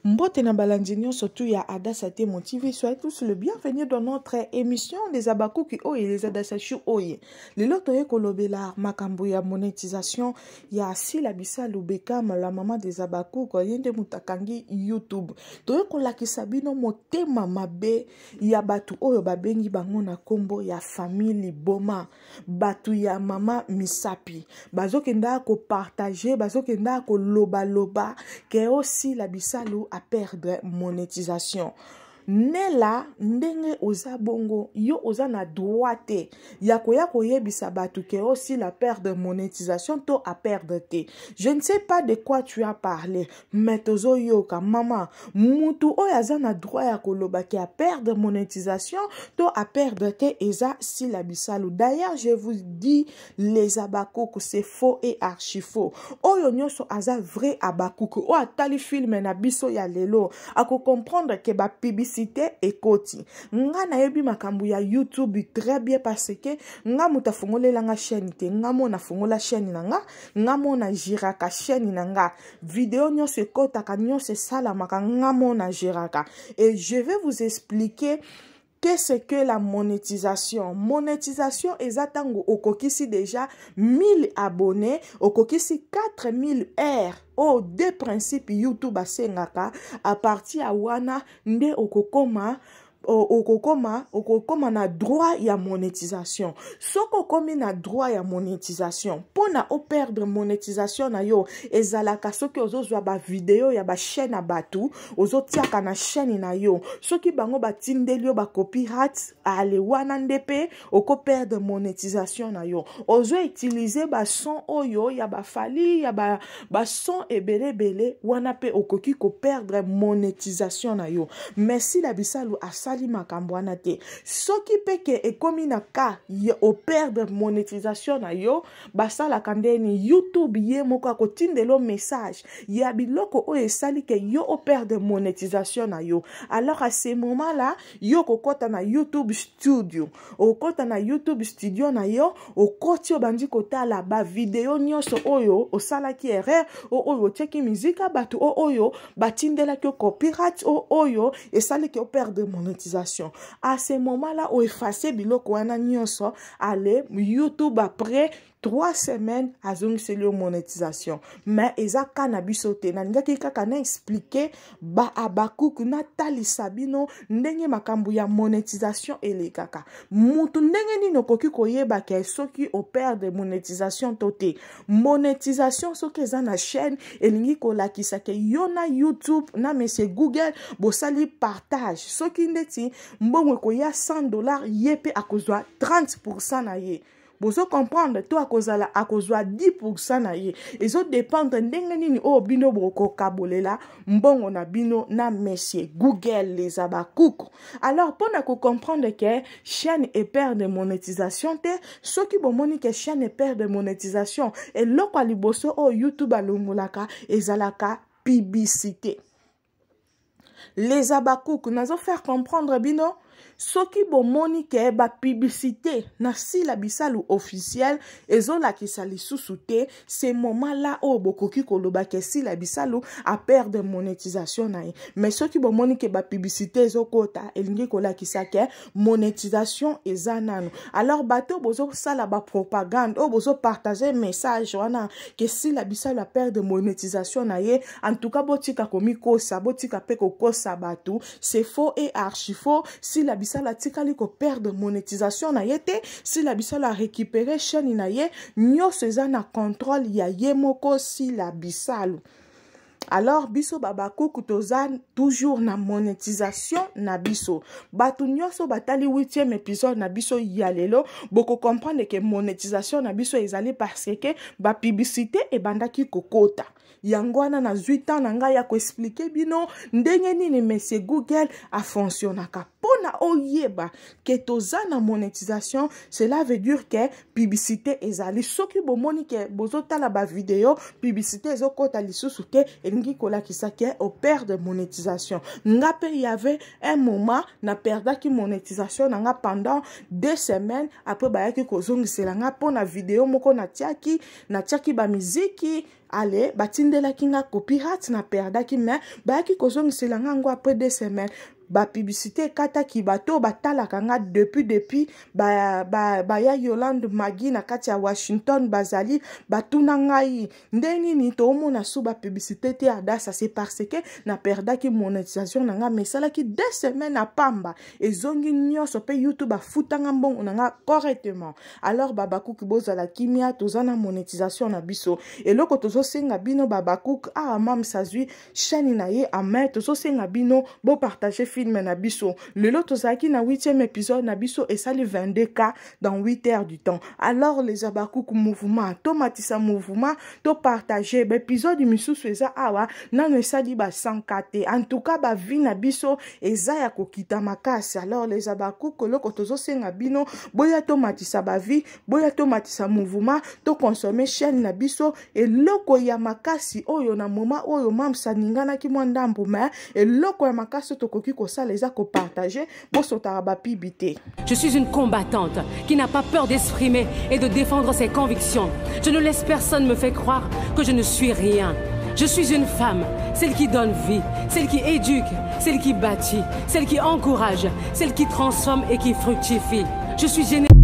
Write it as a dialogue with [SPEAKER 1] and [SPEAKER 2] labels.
[SPEAKER 1] Mbote na balandi nyonso tu ya Adassa Temo TV, soyez tous le bienvenu dans notre émission des Abakuki oye les Adassa Chou oye. Lelo toye kolobela makambo ya monétisation ya Sila Bisalu Beckham la maman des Abakuki ye nde moto akangi YouTube. Toye kolakisa bino motema mabe ya bato oyo babengi bango na kombo ya famille Liboma. Bato ya mama misapi bazokenda kopartage, bazokenda kolobaloba ke osila bisalu a perdre monétisation. Nela ndenge oza bongo, yo oza na droit te ya koya koyebisa bato ke osila perdre monétisation to a perdre te. Je ne sais pas de quoi tu as parlé, mais tozoyoka mama mutu oyo aza na droit ya koloba ke a perdre monétisation to a perdre te eza Sila Bisalu. D'ailleurs, je vous dis, les Abakuku, c'est faux et archi faux. Oyo nyonso aza vrai Abakuku. Oyo atali film na biso ya lelo, ako comprendre ke ba publicité ekoti. Nga nayebi makambo ya YouTube très bien parce que nga moto afongolela nga chaîne te, nga mona fongola chaîne na nga, nga mona giraka chaîne na nga. Vidéo nyonso ekotaka, nyonso esalamaka, nga mona giraka. Et je vais vous expliquer qu'est-ce que la monétisation. Monétisation eza tango okokisi déjà 1000 abonnés, okokisi 4000 heures. Oh, deux principes YouTube asengaka, à partir ya wana nde okokoma okokoma okokoma na droit ya monétisation. Soki okomi na droit ya monétisation, mpona operdre monétisation na yo ezalaka soki ozozwa ba video ya ba chaîne ya bato ozotiaka na chaîne na yo, soki bango batindeli yo ba copyright, ale wana nde mpe okoperdre monétisation na yo. Ozo utiliser ba son oyo ya bafali ya ba son ebele ebele wana mpe okoki koperdre monétisation na yo. Mais Sila Bisalu asali makambo wana te. Soki mpe ke ekomi na ka operdre monétisation na yo, basalaka ndeni? YouTube ye moko akotindela message ya biloko oyo esali ke yo operdre monétisation na yo. Alors à ce moment là, yo kokɔta na YouTube Studio, okɔta na YouTube Studio na yo, okɔti, obandi kotala bavideo nyonso oyo osalaki erreur, o oyo otiaki mizika bato, o oyo batindelaki yo copyright, o oyo esaliki operdre monétisation. À ce moment là, oefface biloko wana nyonso. Ale, YouTube après 3 semaines azongiseli yo monétisation. Mais eza ka na biso te. Nalingaki kaka na expliquer baabakuku, natalisa bino ndenge makambo ya monétisation elekaka. Mutu ndenge nini okoki koyeba ke soki operdre monétisation to te? Monétisation soki eza na chaîne, elingi kolakisa ke yo na YouTube na monsieur Google bosali partage. Soki ndeti mbongo ekoya 100 $, ye mpe akozwa 30 % na ye, bozo comprendre, to akozala akozwa 10 % na ye. Ezodépendre ndenge nini oyo bino bokokabolela mbongo na bino na monsieur Google, les Abakuku. Alors, mpona kocomprendre ke chaîne eperdre monétisation te, soki bomoni ke chaîne eperdre monétisation, eloko ya liboso oyo YouTube alongolaka ezalaka publicité. Les Abakuku, nazofaire comprendre bino, soki bomoni ke bapublicité na Sila Bisalu Officiel ezolakisa lisusu te, ce moment là oyo bokoki koloba ke Sila Bisalu aperdre monétisation na ye. Mais soki bomoni ke bapublicité ezokota, elingi kolakisa ke monétisation eza nanu. Alors bato bozosala bapropagande oyo, bozopartage message wana ke Sila Bisalu aperdre monétisation na ye, en tout cas botika komikosa, botika mpe kokosa bato. C'est faux et archi faux. Sila Bisalu atikali koperdre monétisation na ye te. Sila Bisalu arécupéré chaîne na ye nyonso, eza na contrôle ya ye moko Sila Bisalu. Alors biso babakuku toza toujours na monétisation na biso. Bato nyonso batali 8e épisode na biso ya lelo, bokocomprendre ke monétisation na biso ezali parce que bapublicité ebandaki kokota. Yango wana nazwi temps na ngai ya koexpliquer bino ndenge nini monsieur Google afonctionnaka, mpona oyeba ke toza na monétisation. Cela veut dire ke publicité ezali. Soki bomoni ke bozotala bavideo, publicité ezokɔta lisusu te, elingi kolakisa ke operdre monétisation. Nga mpe y avait un moment na perdaki monétisation na nga pendant 2 semaines. Après bayaki kozongisela nga mpona video moko natiaki bamiziki. Ale batindelaki nga copyright, na perdaki, mais bayaki kozongisela nga yango après 2 semaines. Bapublicité ekataki. Bato oyo batalaka nga depuis baya ba, ba Yolande Magi na kati ya Washington, bazali batuna ngai nde nini toomona su bapublicité te. Adasa, c'est parce que na perdaki monétisation na nga, mais esalaki 2 semaines na pamba, ezongi nyonso mpe YouTube afutanga mbongo na nga correctement. Alors babakuki, bozala kimia, toza na monétisation na biso. Eloko tozosenga bino babakuki awa, Mams azwi chaîne na ye amain, tozosenga bino bopartage film na biso. Lelo tozalaki na 8e épisode na biso, esali 22K dans 8 heures du temps. Alors les abakuku, mouvement, tomatisa mouvement, topartage baépisode misusu eza awa. Nano esali ba 100K te. En tout cas, bavues na biso eza ya kokita makasi. Alors les abakuku, eloko tozosenga bino, boya tomatisa bavues, boya tomatisa mouvement, tokonsome chaîne na biso. Eloko ya makasi oyo na moment oyo Mams aninganaki mwa ndambo, mais eloko ya makasi oyo tokoki kosala eza kopartage. Bosotaka bapub te.
[SPEAKER 2] Je suis une combattante qui n'a pas peur d'exprimer et de défendre ses convictions. Je ne laisse personne me faire croire que je ne suis rien. Je suis une femme, celle qui donne vie, celle qui éduque, celle qui bâtit, celle qui encourage, celle qui transforme et qui fructifie. Je suis généreuse.